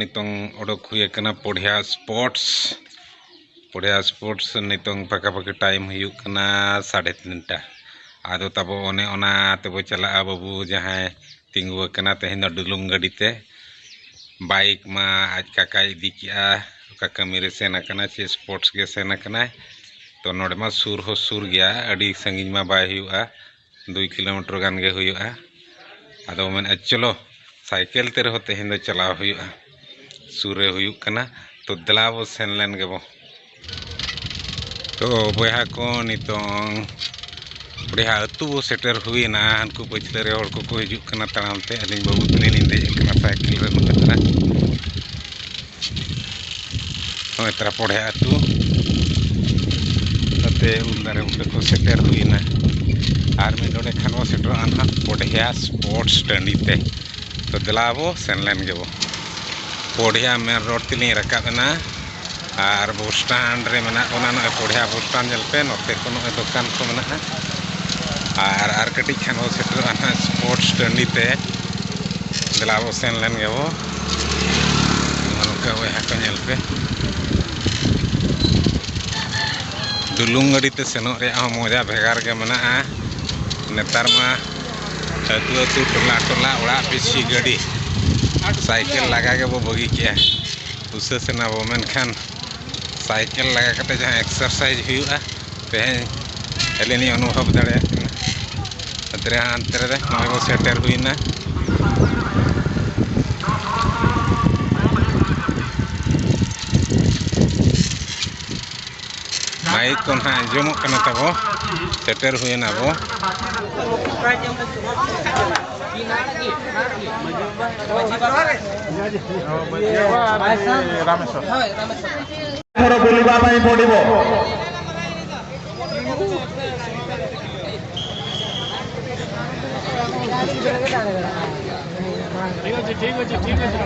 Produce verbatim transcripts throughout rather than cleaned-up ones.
ᱱᱤᱛᱚᱝ ᱚᱰᱚᱠ ᱦᱩᱭ ᱟᱠᱟᱱᱟ ᱯᱚᱰᱷᱭᱟ ᱥᱯᱳᱨᱴᱥ᱾ ᱯᱚᱰᱷᱭᱟ ᱥᱯᱳᱨᱴᱥ ᱱᱤᱛᱚᱝ ᱯᱟᱠᱟᱯᱟᱠᱤ ᱴᱟᱭᱤᱢ ᱦᱩᱭᱩᱜ ᱠᱟᱱᱟ ᱥᱟᱲᱮ ᱛᱤᱱᱴᱟ᱾ ᱟᱫᱚ ᱛᱟᱵᱚ ᱚᱱᱮ ᱚᱱᱟ ᱛᱮᱵᱚ ᱪᱟᱞᱟᱜᱼᱟ ᱵᱟᱹᱵᱩ, ᱡᱟᱦᱟᱸᱭ ᱛᱤᱸᱜᱩ ᱟᱠᱟᱱᱟ ᱛᱮᱦᱮᱧ ᱫᱚ ᱰᱩᱞᱩᱝ ᱜᱟᱹᱰᱤ ᱛᱮ᱾ ᱵᱟᱭᱤᱠ ᱢᱟ ᱟᱡ ᱠᱟᱠᱟᱭ ᱤᱫᱤ ᱠᱮᱜᱼᱟ, ᱚᱠᱟ ᱠᱟᱹᱢᱤ ᱨᱮ ᱥᱮᱱ ᱟᱠᱟᱱᱟ, ᱪᱮ ᱥᱯᱳᱨᱴᱥ ᱜᱮ ᱥᱮᱱ ᱟᱠᱟᱱᱟᱭ᱾ ᱛᱚ ᱱᱚᱰᱮ ᱢᱟ ᱥᱩᱨ ᱦᱚᱸ ᱥᱩᱨ ᱜᱮᱭᱟ, ᱟᱹᱰᱤ ᱥᱟᱺᱜᱤᱧ ᱢᱟ ᱵᱟᱭ ᱦᱩᱭᱩᱜᱼᱟ, ᱫᱩᱭ ᱠᱤᱞᱳᱢᱤᱴᱟᱨ ᱜᱟᱱ ᱜᱮ ᱦᱩᱭᱩᱜᱼᱟ᱾ ᱟᱫᱚ ᱢᱮᱱᱮᱫᱼᱟ, ᱪᱚᱞᱚ ᱥᱟᱭᱠᱮᱞ ᱛᱮ ᱨᱮᱦᱚᱸ ᱛᱮᱦᱮᱧ ᱫᱚ ᱪᱟᱞᱟᱣ ᱦᱩᱭᱩᱜᱼᱟ, ᱥᱩᱨ ᱨᱮ ᱦᱩᱭᱩᱜ ᱠᱟᱱᱟ᱾ ᱛᱚ ᱫᱮᱞᱟ ᱵᱚ ᱥᱮᱱ ᱞᱮᱱ ᱜᱮᱵᱚ᱾ ᱛᱚ ᱵᱚᱭᱦᱟ ᱠᱚ, ᱱᱤᱛᱚᱝ ᱵᱚᱭᱦᱟ ᱟᱹᱛᱩ ᱵᱚ ᱥᱮᱴᱮᱨ ᱦᱩᱭᱮᱱᱟ᱾ ᱦᱟᱱᱠᱩ ᱯᱟᱹᱪᱷᱞᱟᱹ ᱨᱮ ᱦᱚᱲ ᱠᱚᱠᱚ ᱦᱤᱡᱩᱜ ᱠᱟᱱᱟ ᱛᱟᱲᱟᱢ ᱛᱮ, ᱟᱹᱞᱤᱧ ᱵᱟᱹᱵᱩ ᱛᱟᱹᱞᱤᱧ ᱞᱤᱧ ᱫᱮᱡ ᱟᱠᱟᱱᱟ ᱥᱟᱭᱠᱮᱞ ᱨᱮ᱾ ᱱᱚᱜᱼᱚᱭ ᱛᱟᱨᱟ, ᱱᱚᱜᱼᱚᱭ ᱛᱟᱨᱟ ᱯᱚᱲᱦᱮ ᱟᱹᱛᱩ᱾ ᱱᱚᱛᱮ ᱩᱞ ᱫᱟᱨᱮ ᱵᱩᱴᱟᱹ ᱠᱚ ᱥᱮᱴᱮᱨ ᱦᱩᱭᱮᱱᱟ᱾ ᱟᱨ ᱢᱤᱫ ᱰᱚᱸᱰᱮ ᱠᱷᱟᱱ ᱵᱚ ᱥᱮᱴᱮᱨᱚᱜᱼᱟ ᱱᱟᱦᱟᱜ ᱯᱚᱰᱷᱭᱟ ᱥᱯᱳᱨᱴᱥ ᱴᱟᱺᱰᱤ ᱛᱮ᱾ ᱛᱚ ᱫᱮᱞᱟ ᱵᱚ ᱥᱮᱱ ᱞᱮᱱ ᱜᱮᱵᱚ᱾ ᱯᱚᱰᱷᱭᱟ ᱢᱮᱱ ᱨᱳᱰ ᱛᱮᱞᱤᱧ ᱨᱟᱠᱟᱵ ᱮᱱᱟ᱾ ᱟᱨ ᱵᱚᱥ ᱥᱴᱮᱱᱰ ᱨᱮ ᱢᱮᱱᱟᱜ ᱵᱚᱱᱟ, ᱱᱚᱜᱼᱚᱭ ᱯᱚᱰᱷᱭᱟ ᱵᱚᱥ ᱥᱴᱮᱱᱰ ᱧᱮᱞ ᱯᱮ, ᱱᱚᱛᱮ ᱠᱚ ᱱᱚᱜᱼᱚᱭ ᱫᱚᱠᱟᱱ ᱠᱚ ᱢᱮᱱᱟᱜᱼᱟ᱾ ᱟᱨ ᱟᱨ ᱠᱟᱹᱴᱤᱡ ᱠᱷᱟᱱ ᱵᱚ ᱥᱮᱴᱮᱨᱚᱜᱼᱟ ᱱᱟᱦᱟᱜ ᱥᱯᱳᱨᱴᱥ ᱴᱟᱺᱰᱤ ᱛᱮ᱾ ᱫᱮᱞᱟ ᱵᱚ ᱥᱮᱱ ᱞᱮᱱ ᱜᱮᱵᱚ᱾ ᱱᱚᱜᱼᱚ ᱱᱚᱝᱠᱟ ᱵᱚᱭᱦᱟ ᱠᱚ ᱧᱮᱞ ᱯᱮ, ᱰᱩᱞᱩᱝ ᱜᱟᱹᱰᱤ ᱛᱮ ᱥᱮᱱᱚᱜ ᱨᱮᱭᱟᱜ ᱦᱚᱸ ᱢᱚᱡᱟ ᱵᱷᱮᱜᱟᱨ ᱜᱮ ᱢᱮᱱᱟᱜᱼᱟ᱾ ᱱᱮᱛᱟᱨ ᱢᱟ ᱟᱹᱛᱩ ᱟᱹᱛᱩ, ᱴᱚᱞᱟ ᱴᱚᱞᱟ, ᱚᱲᱟᱜ ᱯᱤᱪᱷᱤ ᱜᱟᱹᱰᱤ᱾ ᱥᱟᱭᱠᱮᱞ ᱞᱟᱜᱟ ᱜᱮᱵᱚ ᱵᱟᱹᱜᱤ ᱠᱮᱜᱼᱟ᱾ ᱩᱥᱟᱹᱥ ᱮᱱᱟ ᱵᱚ, ᱢᱮᱱᱠᱷᱟᱱ ᱥᱟᱭᱠᱮᱞ ᱞᱟᱜᱟ ᱠᱟᱛᱮ ᱡᱟᱦᱟᱸ ᱮᱠᱥᱟᱨᱥᱟᱭᱤᱡᱽ ᱦᱩᱭᱩᱜᱼᱟ, ᱛᱮᱦᱮᱧ ᱟᱹᱞᱤᱧ ᱞᱤᱧ ᱚᱱᱩᱵᱷᱚᱵ ᱫᱟᱲᱮᱭᱟᱜ ᱠᱟᱱᱟ᱾ ᱦᱟᱱᱛᱮ ᱨᱮ, ᱦᱟᱱᱛᱮ ᱨᱮ ᱱᱚᱜᱼᱚᱭ ᱵᱚ ᱥᱮᱴᱮᱨ ᱦᱩᱭᱱᱟ᱾ ᱢᱟᱭᱤᱠ ᱠᱚ ᱱᱟᱦᱟᱜ ᱟᱸᱡᱚᱢᱚᱜ ᱠᱟᱱᱟ ᱛᱟᱵᱚ, ᱥᱮᱴᱮᱨ ᱦᱩᱭᱮᱱᱟ ᱵᱚ᱾ ଥର ବୁଲିବା ପାଇଁ ପଡ଼ିବ।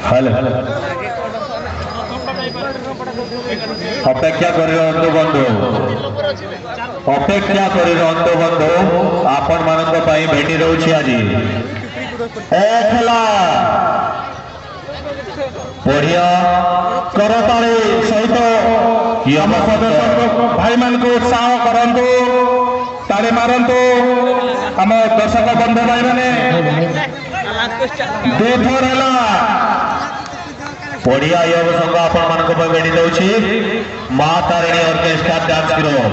ହ୍ୟାଲୋ, ଅପେକ୍ଷା କରି ରହନ୍ତୁ ବନ୍ଧୁ, ଅପେକ୍ଷା କରି ରହନ୍ତୁ ବନ୍ଧୁ, ଆପଣମାନଙ୍କ ପାଇଁ ଭେଟି ରହୁଛି ଆଜି। ଏ ଥିଲା ବଢ଼ିଆ। କରତାଳି ସହିତ ଆମ ପ୍ରଦର୍ଶକ ଭାଇମାନଙ୍କୁ ଉତ୍ସାହ କରନ୍ତୁ, ତାଳି ମାରନ୍ତୁ। ଆମ ଦର୍ଶକ ବନ୍ଧୁ ଭାଇମାନେ, ଦୁଇଥର ହେଲା ପଡ଼ିଆ ୟୁବ ସଂଘ ଆପଣମାନଙ୍କ ପାଇଁ ଭେଟି ଦେଉଛି। ମା ତାରିଣୀ ଅର୍କେଷ୍ଟ୍ରା ଡ୍ୟାନ୍ସ ଗ୍ରୁପ୍,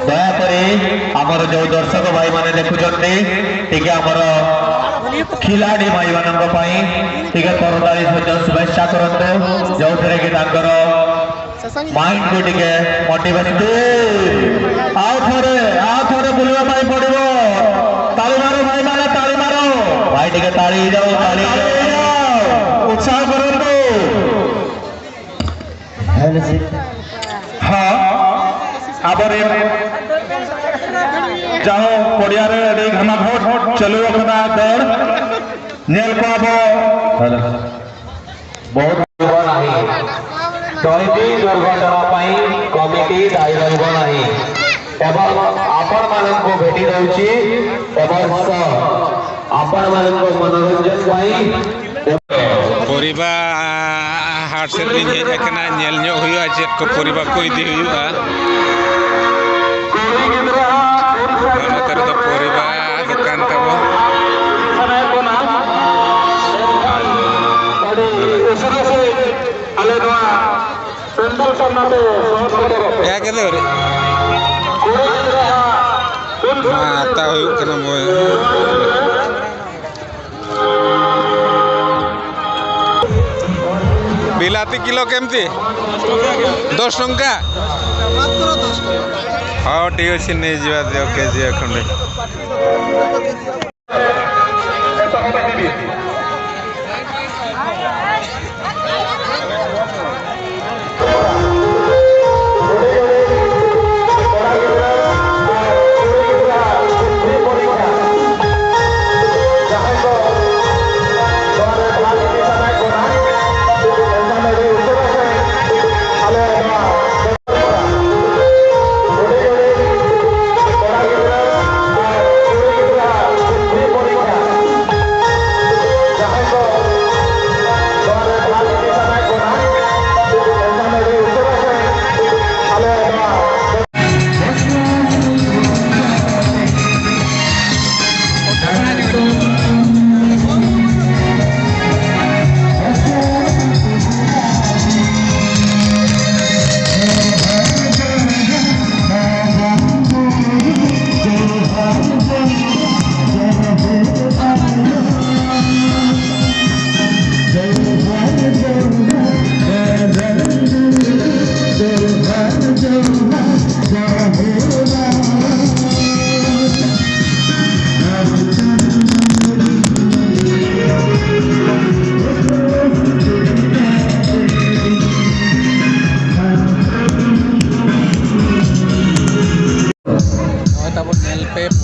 ଦୟାକରି ଆମର ଯେଉଁ ଦର୍ଶକ ଭାଇମାନେ ଦେଖୁଛନ୍ତି, ଟିକେ ଆମର ଖିଲାଡ଼ି ଭାଇମାନଙ୍କ ପାଇଁ ଟିକେ କରତାଳି ସହିତ ଶୁଭେଚ୍ଛା କରନ୍ତୁ, ଯେଉଁଥିରେ କି ତାଙ୍କର ମାଇଣ୍ଡକୁ ଟିକେ ମୋଟିଭେସନ। ଆଉ ଥରେ, ଆଉ ଥରେ ବୁଲିବା ପାଇଁ ପଡ଼ିବ। ତାଳି ମାର ଭାଇମାନେ, ତାଳି ମାର। ଭାଇ, ଟିକେ ତାଳି ହେଇଯାଉ, ତାଳି ହେଇଯାଉ, ଉତ୍ସାହ କରନ୍ତୁ। ହଁ, ᱟᱵᱚᱨᱮᱱ ᱡᱟᱦᱳ ᱯᱚᱲᱤᱭᱟ ᱨᱮ ᱟᱹᱰᱤ ᱜᱷᱟᱢᱟᱜᱷᱳᱴ ᱪᱟᱹᱞᱩ ᱟᱠᱟᱱᱟ ᱫᱟᱹᱲ᱾ ᱧᱮᱞ ᱠᱚᱣᱟ ᱵᱚ᱾ ବହୁତ ନାହିଁ। ଶହୀଦ ଦୁର୍ଘଟଣା ପାଇଁ କମିଟି ଦାୟୀ ରହିବ ନାହିଁ ଏବଂ ଆପଣମାନଙ୍କୁ ଭେଟି ଦେଉଛି ଏବଂ ସହ ଆପଣମାନଙ୍କ ମନୋରଞ୍ଜନ ପାଇଁ। ᱯᱚᱨᱤᱵᱟ ᱦᱟᱴ ᱥᱮᱫ ᱞᱤᱧ ᱦᱮᱡ ᱟᱠᱟᱱᱟ, ᱧᱮᱞ ᱧᱚᱜ ᱦᱩᱭᱩᱜᱼᱟ ᱪᱮᱫ ᱠᱚ ᱯᱚᱨᱤᱵᱟ ᱠᱚ ᱤᱫᱤ ᱦᱩᱭᱩᱜᱼᱟ᱾ ᱱᱚᱛᱮ ᱨᱮᱫᱚ ᱯᱚᱨᱤᱵᱟ ᱫᱚᱠᱟᱱ ᱛᱟᱵᱚ᱾ ᱟᱹᱰᱤ ᱩᱥᱟᱹᱨᱟ ᱥᱮ ᱟᱞᱮ ᱱᱚᱣᱟ ᱯᱮᱱᱰᱮᱞ ᱥᱟᱢᱱᱟ ᱛᱮ ᱥᱚᱦᱚᱨ ᱥᱮᱴᱮᱨᱚᱜ ᱯᱮ᱾ ᱮᱠᱮᱵᱟᱨᱮ᱾ ᱠᱩᱲᱤ ᱜᱤᱫᱽᱨᱟᱹ ᱟᱜ ᱯᱩᱱ ᱱᱚᱣᱟ ᱦᱟᱛᱟᱣ ᱦᱩᱭᱩᱜ ᱠᱟᱱᱟ ᱢᱚᱭ᱾ ᱵᱤᱞᱟᱛᱤ ᱠᱤᱞᱳ ᱠᱮᱢᱛᱤ? ᱫᱚᱥ ᱴᱚᱝᱠᱟ? ᱦᱚᱸ, ᱴᱷᱤᱠ ᱚᱪᱷᱮ, ᱱᱮᱭ ᱡᱤᱵᱟ ᱫᱮ, ᱳᱠᱮ, ᱡᱤᱵᱟ ᱠᱷᱚᱱᱰᱮ᱾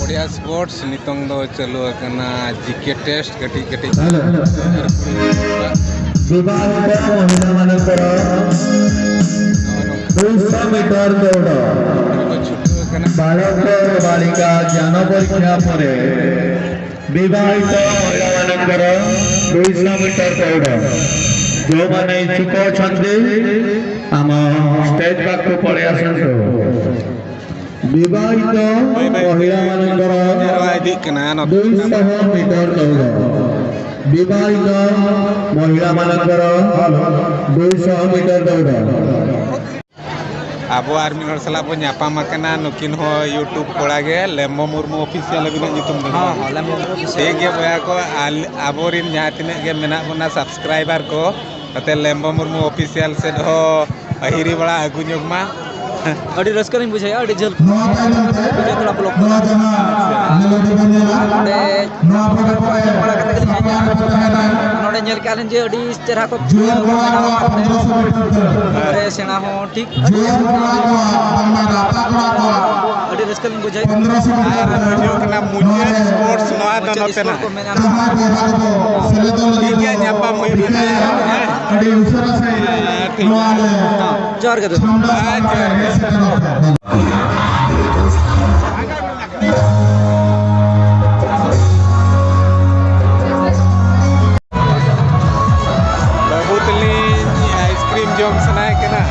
ଓଡ଼ିଆ ସ୍ପୋର୍ଟସ୍ ᱱᱤᱛᱚᱝ ᱫᱚ ᱪᱟᱹᱞᱩ ᱟᱠᱟᱱᱟ ᱡᱤ କେ ଟେᱥᱴ ᱠᱟᱹᱴᱤᱡ ᱠᱟᱹᱴᱤᱡ᱾ ᱦᱮᱞᱳ᱾ ᱵᱤᱵᱟᱦᱤᱛ ᱢᱚᱦᱤᱞᱟ ମାନଙ୍କର ଦୁଇଶହ ମିଟର ଦୌଡ଼। ଛୁଟୁ ଆକାନା। ବାଳକ ବାଳିକା ଜ୍ଞାନ ପରୀକ୍ଷା ପରେ ବିବାହିତ ମହିଳାମାନଙ୍କର ଦୁଇଶହ ମିଟର ଦୌଡ଼। ଯେଉଁମାନେ ଇଚ୍ଛୁକ ଅଛନ୍ତି, ଆମ ଷ୍ଟେଜ୍ ପାଖକୁ ପଳେଇ ଆସନ୍ତୁ। ବିବାହିତ ମହିଳାମାନଙ୍କର ଦୁଇଶହ ମିଟର ଦୌଡ଼। ବିବାହିତ ମହିଳାମାନଙ୍କର ଦୁଇଶହ ମିଟର ଦୌଡ଼। ᱟᱵᱚ ᱟᱨ ᱢᱤᱫ ᱦᱚᱲ ᱥᱟᱞᱟᱜ ᱵᱚᱱ ᱧᱟᱯᱟᱢ ᱟᱠᱟᱱᱟ᱾ ᱱᱩᱠᱤᱱ ᱦᱚᱸ YouTube ᱠᱚᱲᱟ ᱜᱮ, ᱞᱮᱢᱵᱚ ᱢᱩᱨᱢᱩ ᱚᱯᱷᱤᱥᱤᱭᱟᱞ ᱟᱹᱵᱤᱱᱟᱜ ᱧᱩᱛᱩᱢ ᱫᱚ? ᱦᱚᱸ, ᱦᱚᱸ, ᱞᱮᱢᱵᱚ ᱢᱩᱨᱢᱩ ᱚᱯᱷᱤᱥᱤᱭᱟᱞ᱾ ᱴᱷᱤᱠ ᱜᱮᱭᱟ ᱵᱚᱭᱦᱟ ᱠᱚ, ᱟᱞ-, ᱟᱵᱚᱨᱤᱱ ᱡᱟᱦᱟᱸ ᱛᱤᱱᱟᱹᱜ ᱜᱮ ᱢᱮᱱᱟᱜ ᱵᱚᱱᱟ ᱥᱟᱵᱥᱠᱨᱟᱭᱵᱟᱨ ᱠᱚ, ᱱᱚᱛᱮ ᱞᱮᱢᱵᱚ ᱢᱩᱨᱢᱩ ᱚᱯᱷᱤᱥᱤᱭᱟᱞ ᱥᱮᱫ ᱦᱚᱸ ᱦᱤᱨᱤ ᱵᱟᱲᱟ ᱟᱹᱜᱩ ᱧᱚᱜ ᱢᱟ᱾ ᱟᱹᱰᱤ ᱨᱟᱹᱥᱠᱟᱹ ᱞᱤᱧ ᱵᱩᱡᱷᱟᱹᱣᱮᱫᱼᱟ, ᱟᱹᱰᱤ ᱡᱷᱟᱹᱞ ᱠᱷᱚᱱ ᱱᱚᱣᱟ ᱛᱟᱭᱱᱚᱢ ᱛᱮ ᱵᱩᱡᱷᱟᱹᱣ ᱛᱷᱚᱲᱟ ᱵᱞᱚᱠ ᱱᱚᱣᱟ ᱡᱟᱦᱟᱸ ᱢᱮᱞᱳᱰᱤ ᱵᱚᱱ ᱧᱮᱞᱟ, ᱱᱚᱰᱮ ᱱᱚᱣᱟ ᱯᱚᱨᱮ ᱯᱚᱨᱮ ᱧᱮᱞ ᱵᱟᱲᱟ ᱠᱟᱛᱮ ᱜᱮᱞᱤᱧ ᱦᱮᱡ ᱮᱱᱟ᱾ ᱥᱟᱯᱲᱟᱣ ᱨᱮ ᱛᱟᱦᱮᱱᱟ᱾ ᱱᱚᱰᱮ ᱧᱮᱞ ᱠᱮᱜᱼᱟ ᱞᱤᱧ ᱡᱮ ᱟᱹᱰᱤ ᱪᱮᱦᱨᱟ ᱠᱚ ᱡᱩᱣᱟᱹᱱ ᱠᱚᱲᱟ ᱠᱚᱣᱟᱜ ᱯᱚᱱᱫᱽᱨᱚᱥᱚ ᱢᱤᱴᱟᱨ ᱫᱟᱹᱲ᱾ ᱟᱨ ᱥᱮᱬᱟ ᱦᱚᱸ ᱴᱷᱤᱠ᱾ ᱡᱩᱣᱟᱹᱱ ᱠᱚᱲᱟ ᱠᱚᱣᱟᱜ, ᱵᱟᱝᱢᱟ ᱜᱟᱶᱛᱟ ᱠᱚᱲᱟ ᱠᱚᱣᱟᱜ ᱟᱹᱰᱤ ᱨᱟᱹᱥᱠᱟᱹ ᱞᱤᱧ ᱵᱩᱡᱷᱟᱹᱣ ᱯᱚᱱᱫᱽᱨᱚᱥᱚ ᱢᱤᱴᱟᱨ ᱫᱟᱹᱲ᱾ ᱦᱩᱭᱩᱜ ᱠᱟᱱᱟ ᱢᱩᱪᱟᱹᱫ ᱱᱚᱣᱟ ᱨᱮ ᱥᱯᱳᱨᱴᱥ ᱱᱚᱣᱟ ᱫᱚ ᱢᱩᱪᱟᱹᱫ ᱱᱚᱛᱮᱱᱟᱜ᱾ ᱥᱯᱳᱨᱴ ᱠᱚ ᱢᱮᱱᱟ᱾ ᱡᱟᱦᱟᱸᱭ ᱵᱚᱭᱦᱟ ᱠᱚᱠᱚ ᱥᱮᱞᱮᱫᱚᱜ ᱞᱟᱹᱜᱤᱫ ᱴᱷᱤᱠ ᱜᱮᱭᱟ, ᱠᱚ ᱧᱟᱯᱟᱢ ᱦᱩᱭᱩᱜᱼᱟ᱾ ᱨᱤᱠᱟᱹᱭᱟ, ᱟᱹᱰᱤ ᱩᱥᱟᱹᱨᱟ ᱥᱟᱺᱦᱤᱡ ᱦᱮᱸ, ᱴᱷᱤᱠ ᱱᱚᱣᱟ ᱜᱮᱭᱟ᱾ ᱞᱮ ᱦᱮᱸ, ᱡᱚᱦᱟᱨ ᱜᱮ ᱫᱟᱫᱟ᱾ ᱥᱟᱢᱰᱟᱣ ᱦᱮᱸ, ᱥᱟᱢᱰᱟᱣ ᱡᱚᱦᱟᱨ ᱨᱮ ᱜᱮ᱾ ᱦᱮᱡ ᱥᱮᱴᱮᱨᱚᱜ ᱯᱮ᱾ ᱵᱟᱹᱵᱩ ᱛᱟᱹᱞᱤᱧ ᱟᱭᱤᱥᱠᱨᱤᱢ ᱡᱚᱢ ᱥᱟᱱᱟᱭᱮ ᱠᱟᱱᱟ,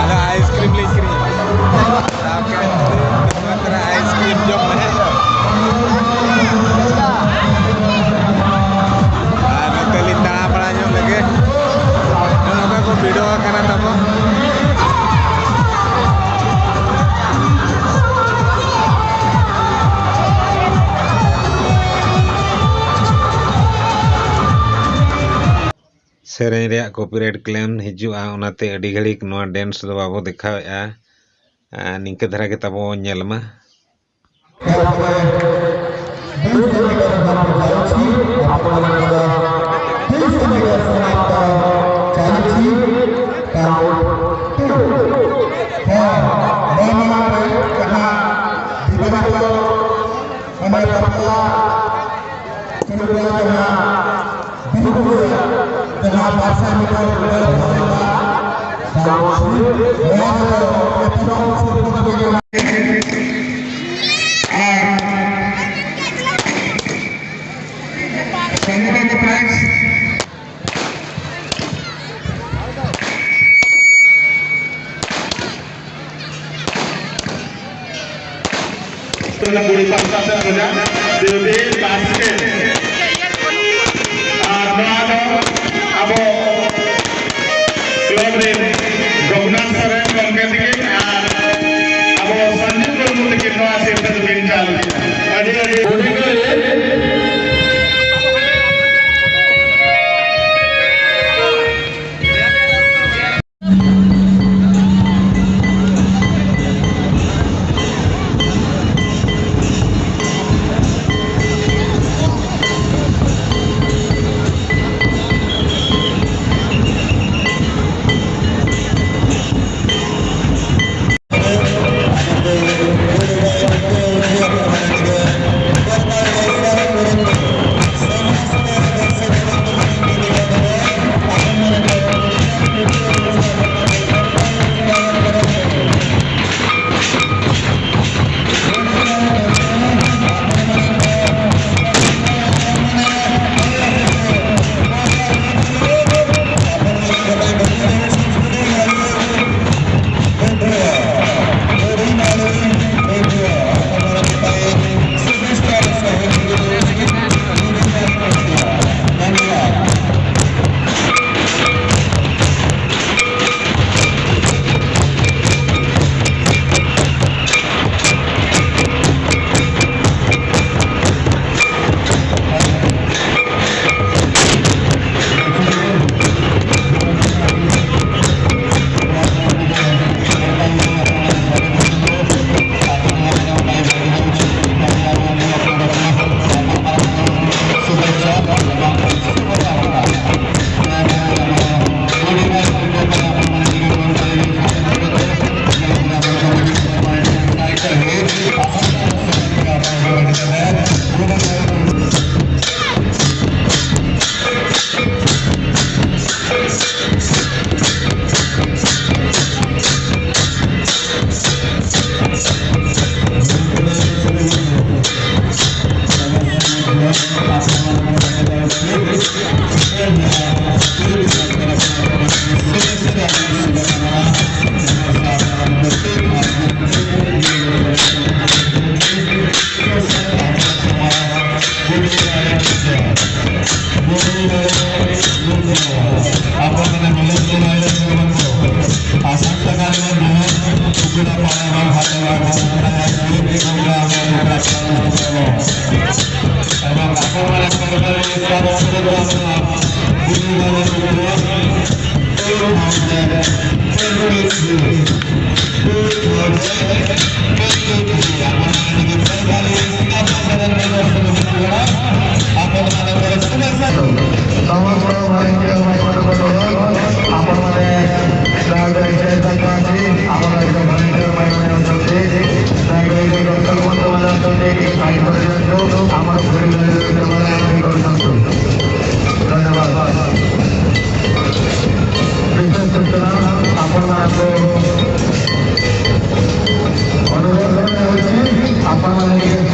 ᱟᱫᱚ ᱟᱭᱤᱥᱠᱨᱤᱢ ᱞᱤᱧ ᱠᱤᱨᱤᱧᱟ᱾ ᱟᱭᱤᱥᱠᱨᱤᱢ ᱡᱚᱢ ᱢᱮ᱾ ᱟᱨ ᱱᱚᱛᱮ ᱞᱤᱧ ᱫᱟᱬᱟ ᱵᱟᱲᱟ ᱧᱚᱜ ᱞᱮᱜᱮ᱾ ᱱᱚᱜᱼᱚ ᱱᱚᱝᱠᱟ ᱠᱚ ᱵᱷᱤᱲᱚ ᱟᱠᱟᱱᱟ ᱛᱟᱵᱚ᱾ ᱥᱮᱨᱮᱧ ᱨᱮᱭᱟᱜ ᱠᱚᱯᱤᱨᱟᱭᱤᱴ ᱠᱞᱮᱢ ᱦᱤᱡᱩᱜᱼᱟ, ᱚᱱᱟᱛᱮ ᱟᱹᱰᱤ ᱜᱷᱟᱹᱲᱤᱡ ᱱᱚᱣᱟ ᱰᱮᱱᱥ ᱫᱚ ᱵᱟᱵᱚ ᱫᱮᱠᱷᱟᱣᱮᱫᱼᱟ᱾ ᱟᱨ ᱱᱤᱝᱠᱟᱹ ᱫᱷᱟᱨᱟ ᱜᱮ ᱛᱟᱵᱚ ᱧᱮᱞ ᱢᱟ᱾ ᱡᱟᱦᱟᱸ ᱵᱟᱨᱥᱟᱭ ᱢᱤᱴᱟᱨ ᱩᱰᱟᱹᱣ ᱦᱩᱭᱩᱜᱼᱟ, ᱱᱚᱣᱟ ᱨᱮᱫᱚ ᱮᱛᱚᱦᱚᱵ ᱥᱤᱨᱯᱟᱹ ᱫᱚ ᱢᱮᱱᱟᱜᱼᱟ᱾ ᱟᱨ ᱥᱚᱢᱢᱟᱱᱤᱛ ᱯᱨᱟᱭᱤᱡᱽ ᱠᱩᱲᱤ ᱯᱟᱦᱴᱟ ᱥᱮᱫ ᱠᱷᱚᱱᱟᱜ ᱫᱮᱵᱤ ᱵᱟᱥᱠᱮ᱾ ᱟᱨ ᱱᱚᱣᱟ ᱫᱚ ᱟᱵᱚ ᱠᱞᱟᱵᱽ ᱨᱮᱱ ᱨᱚᱜᱷᱩᱱᱟᱛᱷ ᱥᱚᱨᱮᱱ ᱜᱚᱢᱠᱮ ᱛᱟᱹᱠᱤᱱ ᱟᱨ ᱟᱵᱚ ᱥᱚᱧᱡᱤᱵᱽ ᱢᱩᱨᱢᱩ ᱛᱟᱹᱠᱤᱱ ᱱᱚᱣᱟ ᱥᱤᱨᱯᱟᱹ ᱫᱚᱠᱤᱱ ᱪᱟᱞ ᱠᱮᱫᱟ᱾ ᱟᱹᱰᱤ ᱟᱹᱰᱤ ସମସ୍ତ ଭାଇଙ୍କ ଭାଇମାନଙ୍କୁ ଆପଣମାନେ ଆମର ଏଇ ଯୋଉ ଭଲେଣ୍ଟିୟର ଭାଇମାନେ ଅଛନ୍ତି, ଦୟାକରି ଯୋଉ ଡକ୍ଟର ମହୋତ୍ସବ ଅଛନ୍ତି, ଟିକେ ସାଇଡ୍ କରିଦିଅନ୍ତୁ। ଆମର ଭୋଜି ଭାଇ ସେମାନେ ଆରମ୍ଭ କରୁଛନ୍ତି। ଧନ୍ୟବାଦ। ବିଶେଷ ସୂଚନା ଆପଣମାନଙ୍କୁ ଅନୁରୋଧ କରାଯାଉଛି, ଆପଣମାନେ ଟିକେ